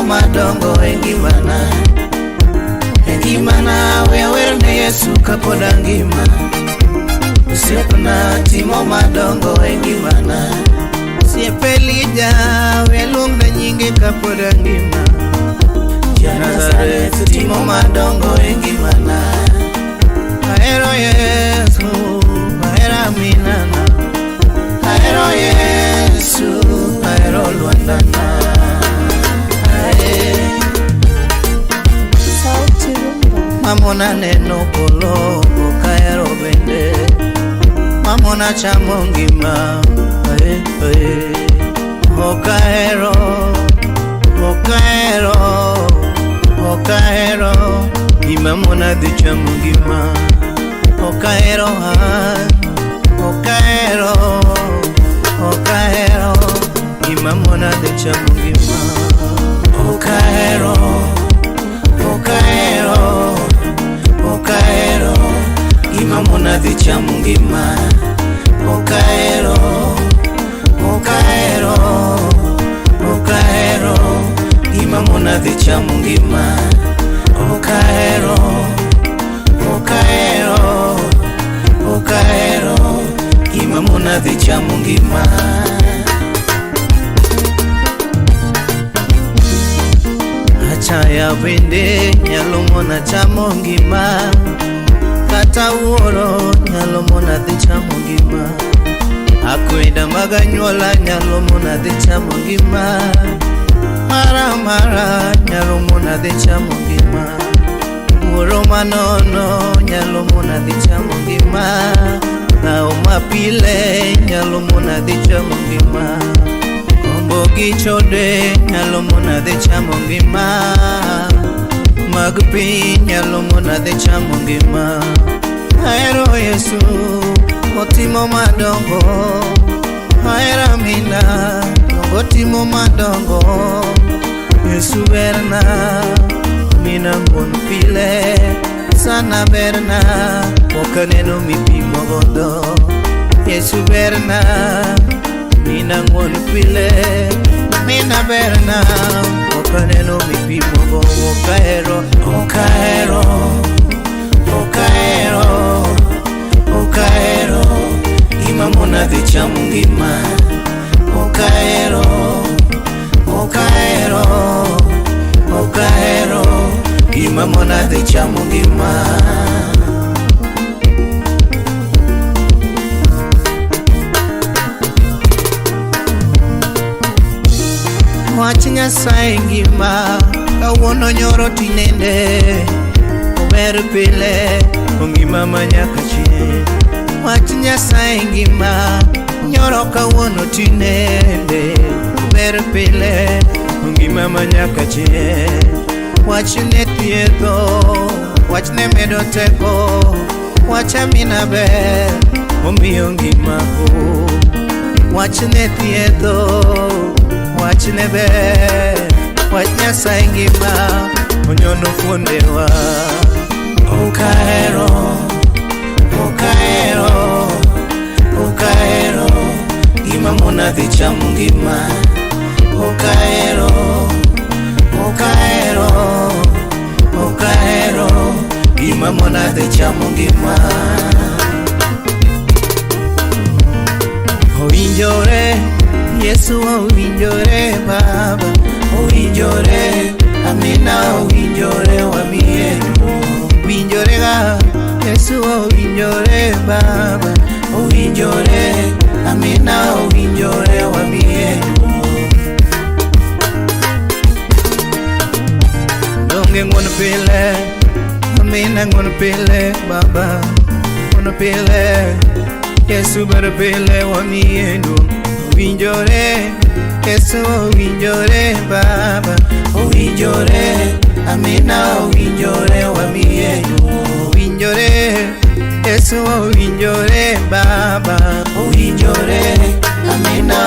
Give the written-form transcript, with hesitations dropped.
madongo e ngimana. E ngimana we awer ne Yesu kapod angima. Osiepna timo madongo e ngimana. Osiep Elija we aluongne nyinge kapod angima. Ja Nazareth timo madongo e ngimana. Ahero Yesu, ahero aminana. Ahero Yesu, ahero lwandana. Ae. Sauti Rumba. Mamona neno polo ok ahero bende. Mamona chamo ngima. Ae, ae. Ok ahero, ok ahero, ok ahero gima mona dhi chamo ngima. Ok ahero an, ok ahero, ok ahero gima mona dhi chamo ngima. Ok ahero, ok ahero, ok ahero gima mona dhi chamo ngima. Ok ahero, ok ahero, ok ahero gima mona dhi chamo ngima. Ok ahero, ok ahero, ok ahero gima mona dhi chamo ngima. Achaya bende nyalo mona chamo ngima. Kata wuoro nyalo mona dhi chamo ngima. Akweda mag anyuola nyalo mona dhi chamo ngima. Mara mara nyalo mona dhi chamo ngima. Wuoro manono nyalo mona dhi chamo ngima. Dhawo mapile nyalo mona dhi chamo ngima. Gombo gi chode nyalo mona dhi chamo ngima. Mag piny nyalo mona dhi chamo ngima. Ahero Yesu, otimo madongo. Ahero amina, otimo madongo. Yesu berna, mina ng'won pile. Sana berna, ok aneno mipimo godo. Yesu berna, mina ng'won pile. Mina berna, ok aneno mipimo go. Ok ahero, ok ahero, ok ahero, ok ahero gima mona dhi chamo ngima. Ok ahero, ok ahero, ok ahero gima mona dhi chamo ngima. Wach Nyasaye ngima, kawuono nyoro tinende. Ober pile, ongima manyaka chieng'. Wach Nyasaye ngima, nyoro kawuono tinende. Ober pile, ongima manyaka chieng'. Wachne thiedho, wachne medo teko. Wach amina ber, omiyo ngima o. Wachne thiedho, wachne ber. Wach Nyasaye ngima, onyono fuondewa. Ok ahero, ok ahero, ok ahero gima mona dhi chamo ngima. Ok ahero, ok ahero, ok ahero gima mona dhi chamo ngima. Owinjore, Yesu owinjore Baba, owinjore, Amina owinjore wamiye duong'. Owinjore ga, Yesu owinjore Baba, owinjore, Amina owinjore wamiye duong'. Donge ng'won pile, Amina ng'won pile Baba, ng'won pile, Yesu ber pile wamiye duong'. Owinjore, Yesu owinjore Baba, owinjore, Amina owinjore wamiye duong'. Owinjore, Yesu owinjore Baba, owinjore, Amina.